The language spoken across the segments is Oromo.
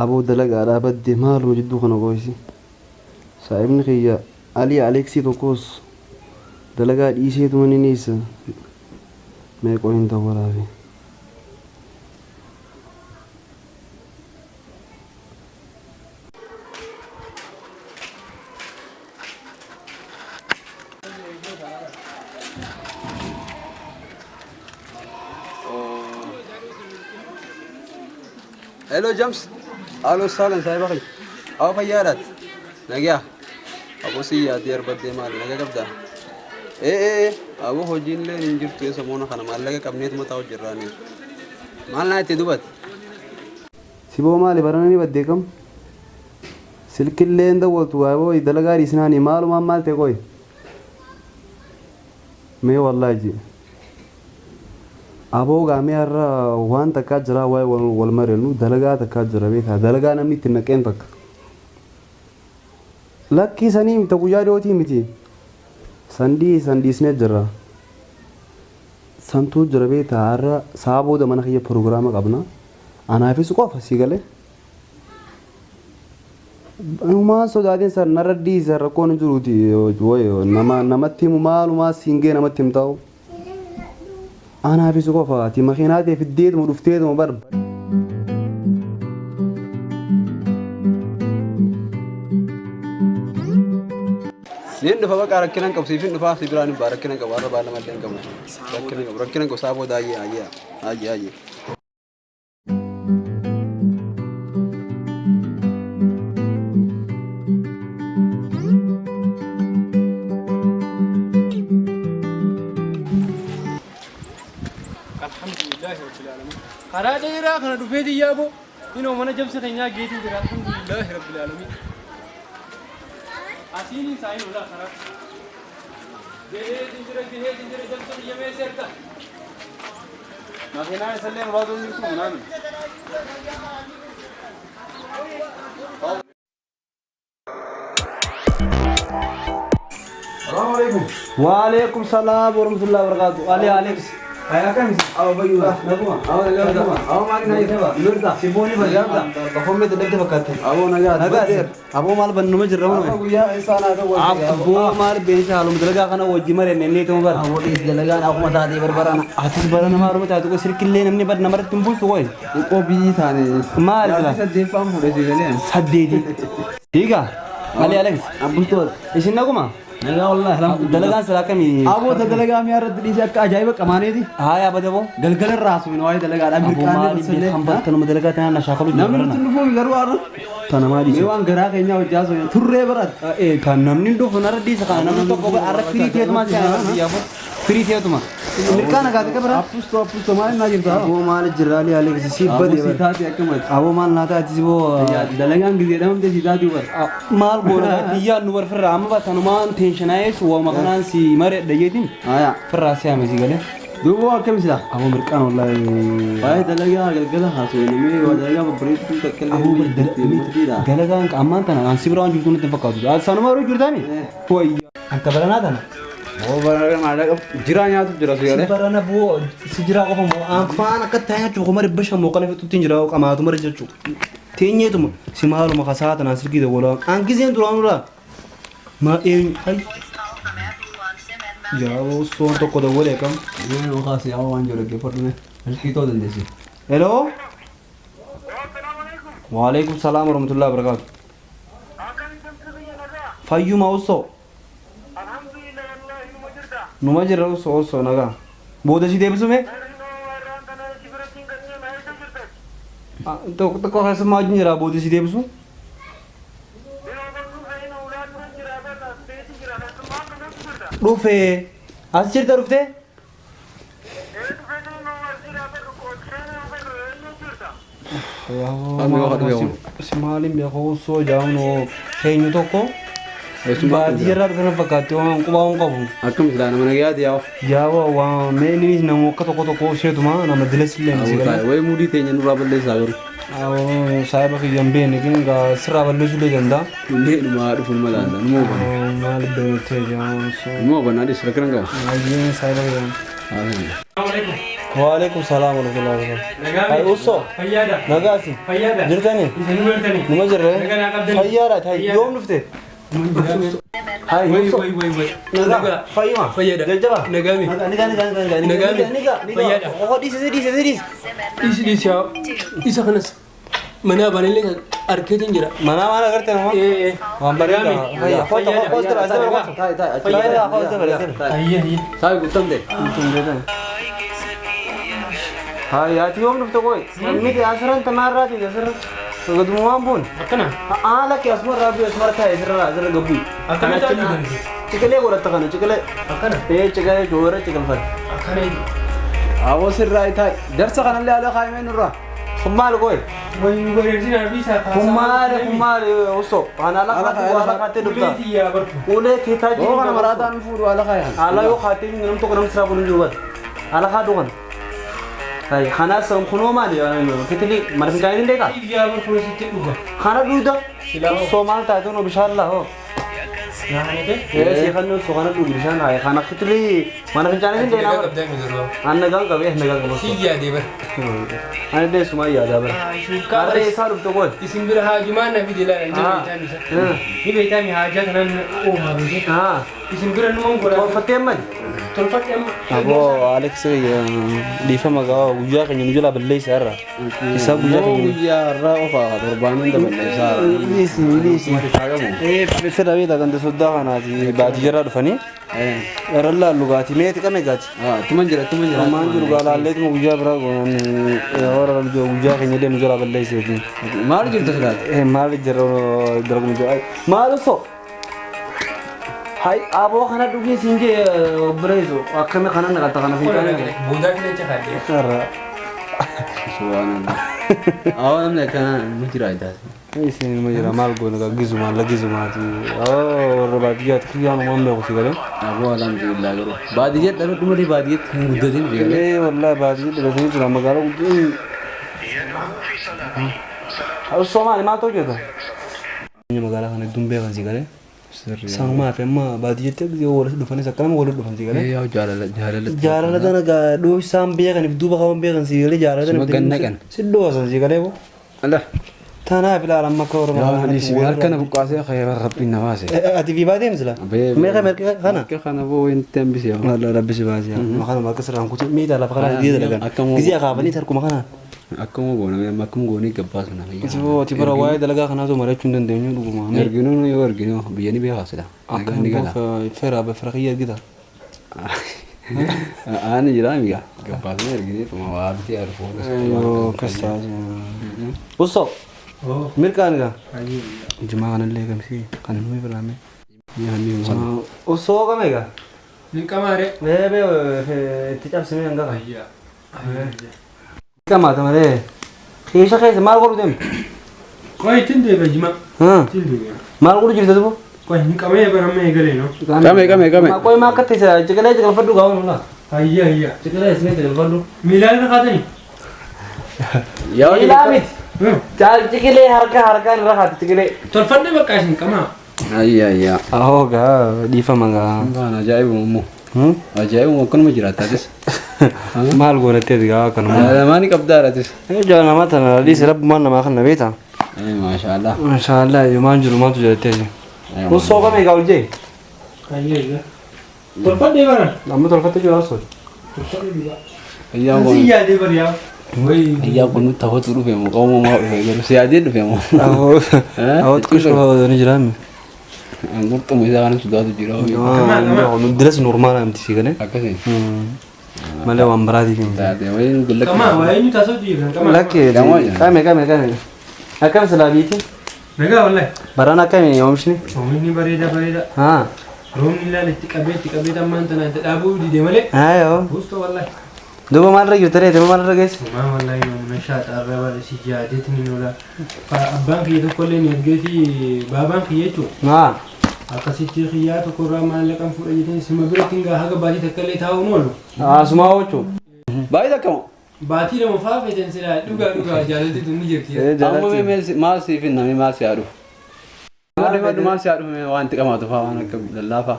Aboo dalagaadhaa badde maaluma jidduu kana qoysi. Saahibni kiyya Alii Aleeksii tokkos dalagaa dhiiseetuma ni niisa. Mee qoyin dawwalaafi. Hello James. Alo saalan saahiba kiyya. Awa fayyaadhaati. Nagaa. Aboo si yaaddee arbaddee maali nagaa qabdaa? Ee ee aboo hojiin illee hin jirtu eessa moona kana maallaqa qabneetuma taa'u jirraanii. Maal naa itti dubate? Siboo maali barana ni baddee kam? Silkillee hin dawwaltu aboo dalagaa dhiisnaanii maalumaan maal ta'e qoy? Mee wallaahi ji. Aboo gaamee har'a waan takkaa jira waa'ee wal mari'annu dalagaa takkaa jira beekaa dalagaa namni itti naqeen takka. Lakkii sanii miti guyyaa dhiyootii miti. Sandii san dhiisnee jira. Santuu jira beekaa har'a sa'a booda mana kiyya pirogiraama qabna. Anaafis qofa si galee. Humaan sodaatiin san narra dhiisa rakkoon hin jiruuti nama namatti himu maalumaa siingee namatti himtaa'u. Anaafis qofa ati makiinaa ta'e fiddeetuma dhufteetuma bar. Niin dhufa baqa rakkina hin qabu siifin dhufaa si biraan hin ba'a rakkina hin qabu har'a baala mallee hin qabu. Rakkina hin qabu rakkina hin qabu sa'a booda ayyee ayyee ayyee ayyee. Alhamdulillahi rabbil alamin. Karaa dheeraa kana dhufee xiyyaa boo inoo mana jabsa keenyaa geetiin jira alhamdulillahi rabbil alamin. Asiin isaa hin olaa karaa. Gaheetiin jira gaheetiin jira jabsa biyya mee seerta. Makiinaa isallee muraasni jirtu munaamin. Salaamu alaikum. Waalaikum salaam warahmatullahi wabarakatuh. Ali Alex. Ayaa kam? Awa bayyuudha. Naguma. Awa nagaa. Awa maali naa jira? Nurta. Sibooni Nagaa. Bafoomee dadhabde fakkaate. Aboo nagaa. Nagaa. Aboo maal bannuma jirra Aboo mun. guyyaa isaa naa ta'u wajji. Aboo maal beensa haaluma dalagaa kana wajji mareen inni ta'u bar. Aboo dhiis dalagaan akkuma taatee barbarana. Atis bara nama haruma taatu sirkillee namni bar namarratti hin bulchu qoy. Xiqqoo biyyi taane. Maal sila? Jaartii saddeeffaan fuudhe si galee. Saddeeti. Hiika. Ali Alex. Abbultoota. Isin naguma? Nagaa wallaahi alhamdulillah. Dalagaan silaa akkamii? Aboo ta dalagaa mi'a irratti dhiisee akka ajaa'iba qamaaneeti. Haaya badaboo. Galgala irraa haasofne waa'ee dalagaadha. Aboo Mirqaanee maali barsallee. beekan bakkanuma dalagaa tanaan na shaakalu jira. Namni nutti hin dhufuumi garuu har'a. Tana maali? Mee waan garaa keenyaa hojjaa haasofne turree barate. Kan namni hin dhufu narra dhiisa kana namni tokko har'a firii teetuma si ana biyyaa fur. Firii teetuma. Mirqaana gaate qabra. Appusto appusto maal naa jirta? Aboo maali jirra Ali Alex si Aboo badee si bara. taate akkamati. Aboo maal naa taati si boo. Dalagaan gizee dhamamte si taate bara. Maal goona biyyaan nu barfirra amma batanumaan teenshinaayees waama kanaan si mareedha jeetiin Aya. firraa si hame si galee. Duuba akkam sila? Aboo mirqaan wallaahi. Waa'ee dalagaa galgala haasofne mee waa dalagaa babbareedduu takka illee Aboo dalagaan ammaan tana an si bira waan jirtu nutti hin fakkaatu. Sanuma yeroo jirtaani? Wayya. Anta baranaa tana. Aboo barana maallaqa jiraa nyaatu jira si galee. Si barana boo si jiraa qofa moo anfaan akka ta'e nyaachuu kuma dhibba shan moo kana fixutti hin jira qamaatu mara jechuu. Teenyeetuma si maaluma kasaa tanaan silkii dawwalaa. An giseen duraan duraa. Ma eenyu hay. Yaa soon tokko dawwalee kam. Mee nuu kaasi yaa waan jiru dhaggeeffadhu mee. Silkii ta'uu dandeessi. Hello. Waalaikum salaam warahmatullahi wabarakatuh. Fayyuma usoo. Numa jirra usoo usoo nagaa. Booda si deebisu mee? Tokko tokko keessummaa wajjin jira booda si deebisu. Dhufee as jirta dhuftee? Si maaliin beeku usoo jaamnu eenyu tokko baadiyyaarraa dhufe na fakkaatti waan qubaa waan qabu. Akkam silaa nama nagayaati yaa. Yaaba waan mee inni nama akka tokko tokko isheetuma nama dilas illee miti galee. Wayi muudii teenya nurraa balleessaa garuu. Saayiba kiyya hin beekne kin gaa sirraa balleessuu illee danda'a. Illee dhumaa dhufu numa laalla numa hubanna. Maal beektee jaamu Numa hubanna adis rakkina hin qabu. Ayyee saayiba kiyya. Haa. Alaikum. Waalaikum salaam warahmatullahi wabarakatuh. Ay usso. Fayyaadha. Nagaasi. Fayyaadha. Jirtani? Isin bartani. Numa jirre? Nagaa naa qabdani. Fayyaadha. Hay yoom dhufte? Hay Way usso. way way way. Nagaa. Fayyuma. Fayyaadha. Jajjaba. Nagaami. Nagaa nagaa nagaa nagaa. Nagaami. Nagaa nagaa. Fayyaadha. Oho dhiisi dhiisi dhiisi. Dhiisi dhiisi yaa. Isa kanas mana banillee arkeetiin jira. Mana maal agarte nama? Ee ee. Waan bareeda. Fayyaa. Kota kota asii kota. Taa'e taa'e. Fayyaadha. Kota bareeda. Ayyee ayyee. Taa'e guutamte. Hay ati yoom dhufte qoy? Miti asirran tanaarraati asirra. Gaduma waan buun. Akkana. Aa lakki asuma irraa bu'e asuma taa'e asirra asirra gabbu. Akkana taa'e. Ciqilee godhatta kana ciqilee. Akkana. Ee ciqilee joora ciqilfate. Akkana. Aboo sirraa taa'e. Darsa kanallee haala kaa'imee nurraa. Kun maal qoy? Way bareedina fi isaa kaasaa. Kun maali kun maali osoo? Waan ala kaatee waan ala kaatee dhufta. Ulee xiyyaa bartu. Ulee teetaa jiru. Boo kana maraataan fuudhu haala kaa'e. Ala yoo kaatee jiru namni tokko namni siraa kun hin jiru bata. Ala kaadhu kana. Hay kanaas kunoo maali kitili mana fincaanii hin deekaa? Xiyyaa bartu sitti dhuga. Kana dhuuda. Osoo maal taate noo bishaan laa hoo. Naanite. Ee si kan osoo kana dhugu bishaan haa kana kitili mana fincaanii hin Nagaa deekaa. qabdaa mi duroo. An nagaan qabee nagaan qaba. Xiyyaa deebar. Ani deessumaa yaadaa bara. Harree isaa dhufte qoy. Isin bira haajumaan na fide ilaala ni beektaa misa. Ni beektaa mi haajaa kanaan oomaa beekee. Haa. Isin bira numan godhaa. Tolfattee mali? Tolfadhe amma. Aboo Alex dhiifama gaa guyyaa keenya nu jalaa balleessa irra. Isaa guyyaa Boo keenya. guyyaa har'aa qofaa torbaan hunda balleessaa. Dhiisi dhiisi. Ee fedha beektaa ganda soddaa kanaati baadiyyaarraa dhufanii. Irra laallu gaati meeti qame gaati. Tuman jira tuman jira. Ammaan jiru gaa laalleetuma guyyaa biraa goonan warra guyyaa keenya illee nu jalaa balleesseeti. Maal jirta silaati? Ee maal jirra dalaguma jira. Maal osoo? Hay aboo kana dhugee siin jee obboleessu akkami kana naqatta kana fincaanii. Boodaa filacha kaadhee. Irra. Subhanallah. Awwa namni akkana nu jira taas. Isin ma jira maal goona gaa gizumaan la gizumaati. Warra baadiyyaati kiyyaan uumaan beeku si galee. Aboo alhamdulillah garuu. Baadiyyaa dhaladhu malee baadiyyaatti hin guddatin beekame. Ee wallahi baadiyyaa dhalatanii jira magaalaa guddoo. Osoo maali maaltu hojjeta? Magaalaa kana hedduun beekan si galee. Sanumaa fi amma baadiyyaatti walitti dhufanis akkanuma walitti dhufan si galee. Ee jaalala jaalala. Jaalala tana gaa dhuu isaan beekaniif duuba qaban beekan si galee jaalala tana. Suma gannaqan. Si dhoosan si galee boo. Allah. Tanaaf ilaala amma akka Oromoo. Yaa hadisi harka na buqqaasee khayra rabbiin na baase. Ati fi baatee misila? Meeqa meeqa kana? Harka kana boo wanti hambise yaa. Walla rabbi si baase yaa. Makana akka sirraan kutu miidhaa lafa kanaa dhiira dalagan. Gizee akaafanii harkuma kanaan. Akkuma goona akkuma goonee gabbaasu na fayyaa. Ati boo ati bara waa'ee dalagaa kanaatu mari'achuu hin dandeenyu dhuguma. Erginuu yoo erginuu biyya ni beekaa sila. Akka fira fira kiyya argita. Ani jira miga gabbaasnee erginee tuma waa bitee arfoo. Yoo akkas taate. Usso. Mirkaan gaa. Jimaa kanallee gamsii kan nuyi biraame. Ussoo qame gaa. Ni qamaare. Mee mee itti cabsimee hanga kan. Ayyaa. Qamaata malee. Keessa keessa maal godhu deemte? Qoy ittiin deebi'a jimaa. Ittiin deebi'a. Maal godhu jirta dubu? Qoy ni qamee baramee eegalee no. Qame qame qame. Qoy maa akka teessa ciqilee ciqilfadhu gaa ooludha. Ayyaa ayyaa. Ciqilee isinee ciqilfadhu. Miilaan irra kaatanii? Yaa Miilaa miti. Ciqilee harka harkaan irra kaate ciqilee. Tolfadhe bakka isin qamaa. Ayyaa ayyaa. Ahoo gaa dhiifama gaa. Waan ajaa'ibuma immoo. Ajaa'ibuma akkanuma jiraata atis. Maal goonattee gaa akkanuma. Jaalamaani qabdaa atis. Jaalama tana dhiisi rabbumaan namaa kan na beekta. Maashaallah. Maashaallah maan jiru maaltu jirattee. Ussoo qame gaa hojjee. Ayyaa ayyaa. Tolfadhe baran. Amma tolfatte jira osoo. Tolfadhe biraa. Ayyaa kun. Si yaadee bariyaa. Ayyaa kun nutti hawwatu dhufe moo qaama maa dhufe garuu si yaadee dhufe moo. Ahoo. Ahoo xiqqoo ni jiraame. Qurxummii isaa kana sodaatu jira. Diras normaala miti si galee. Akkasii. Malee waan biraatiif hin Taatee wayiin gullakki. Qamaa waa'ee ñu taasoo jiran qamaa. Lakkee qame qame qame. Akkam silaa biiti? Nagaa wallahi. Baraan akkami oomishni? Oomishni bareeda bareeda. Haa. Roobni ilaala itti qabee itti qabee ammaan tana itti dhaabuu dide malee. Ayoo. Guusto wallahi. Duuba maalirra jirta reete maalirra geesse? Maa wallahi mana shaaxaarra bara si yaadeetti ni oola. Abbaan kiyya tokkollee ni ergeeti baabaan kiyya jechuudha. Haa. Akkasitti kiyyaa tokkorraa maallaqan fuudha jettanii sima biratti hingaa haga baatii takka illee taa'uun oolu. Asumaa oolchu. Baay'ee takkama. Baatii lama fa'aa feetan silaa dhugaa dhugaa jaalalli tun ni jirti. Amma mee maal siif hin namni maal si haa dhufu? Maal maal si haa dhufu waan itti qamaatu fa'aa waan akka lallaafaa.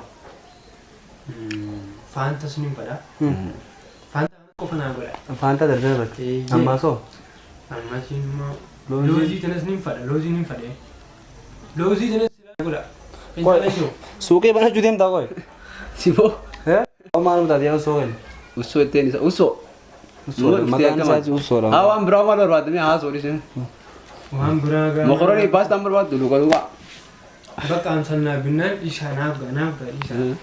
Faantas ni fadhaa. Faanta Qofa naa godha. Faantaa darbee bakka. Ammaa soo. Ammas immoo loozii tanas nin fadha loozii nin fadhe. Loozii tanas godha. Suuqii banachuu deemtaa qoy. Sifoo. Maalum taate yaa suuqeen. Usoo ittiin isa usoo. Maqaan isaas usoodha. Haa waan biraa maal barbaadame haa soodhise. Waan biraa gaa. Mokoroni paastaan barbaaddu luka luka. Bakka an sannaa binnaan dhiisaa naaf ga'a naaf ga'a dhiisaa.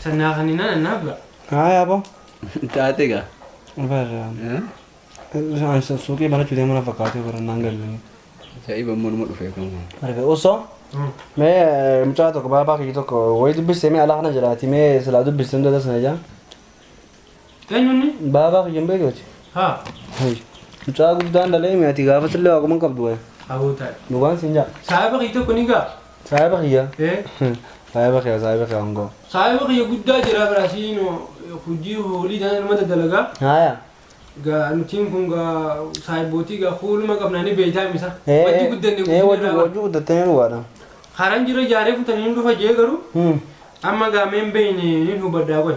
Sannaa kaninaan naaf ga'a. Haa yaaboo. Taate gaa. Barra. Suuqii banachuu deemuu na fakkaatee bara naan galle. Ajaa'iba immoo nama dhufee kan. Arga osoo. Mee mucaa tokko baabaa kiyya tokko wayii dubbistee mee alaa kana jiraati mee silaa dubbistee hunda sana jaa. Eenyuun? Baabaa kiyya hin beektu. Haa. Mucaa guddaan dhalee mee ati gaafa sillee waaquma qabdu wayi. Aboo taa'e. Dhugaan siin jaa. Saahiba kiyya tokko ni gaa. Saahiba kiyya. Saahiba kiyya saahiba kiyya hongoo. Saahiba kiyya guddaa jira biraasiin hojii hoolii dhaan nama dalagaa. Haaya. Gaa nutiin kun gaa saahibootii gaa fuuluma qabnaanii beeytaa misa. Wajji guddanne wajji guddattanii dhugaadha. Karaan jira ijaaree fuutanii dhufa jee garuu amma gaa meen beeyne ni hubaddaa qoy.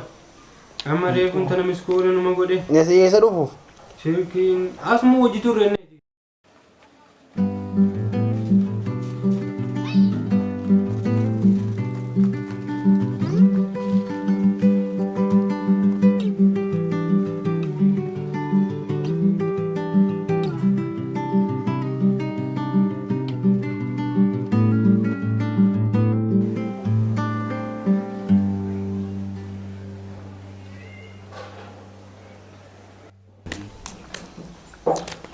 Amma reefuun tana miskoora numa godhe. Eessa dhufuuf? Shirkiin asuma hojii turre.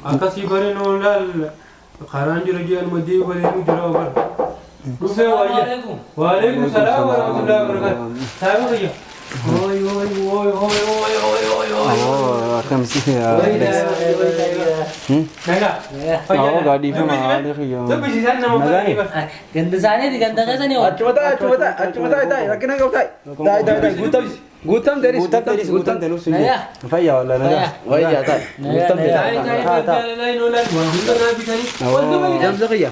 Akkasii bareen oolaal karaan jira jiran madii bareen jira bara. Dhufee waayee. Waalaikum salaam wa rahmatullahi wa barakatuh. Saahiba kiyya. Oy oy oy oy oy oy oy oy. Akkam si Nagaa. Awwa gaadhiifama haala kiyya. Dubbisiisaan nama baay'ee. Ganda isaaniiti ganda keessanii hoo. Achuma taa'e achuma taa'e achuma taa'e taa'e rakkina qabu taa'e. Taa'e taa'e taa'e guutam guutam deeris Guutam deeris guutam deeris. Fayyaa walla nagaa. Wayyaa taa'e guutam deeris. Taa'e taa'e taa'e noolaan waa hunda naa bitanii. Jamsa kiyya.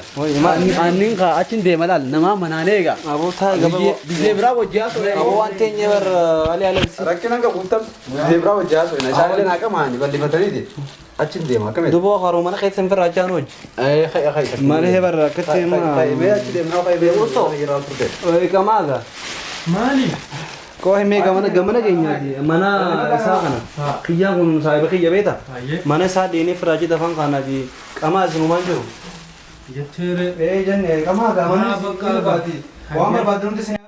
Aannin kaa achiin deema laal namaa manaan eega. Aboo taa'e gaba. Bizee biraa wajji haasoo. Aboo waan teenyee bar alii alii. Rakkina qabu guutam bizee biraa wajji haasoo. Isaan illee naa qamaani bal'ifataniiti. Achiin deema akkamitti. Duboo haroo mana keessa hin firraachaan hojii. Ee khay khay. Mana hee barra akkatti ma. Mee achi deemnaa khay bee Usoo. Qamaaga. Maali? Koo himee gamana gamana keenyaati mana isaa kana. Kiyyaan kun saahiba kiyya beekta. Mana isaa dheenee firaachii dafan kanaati qamaa isinumaan jiru. Jetteere. Ee jenne qamaa gamana bakka waan barbaadde nuti isin.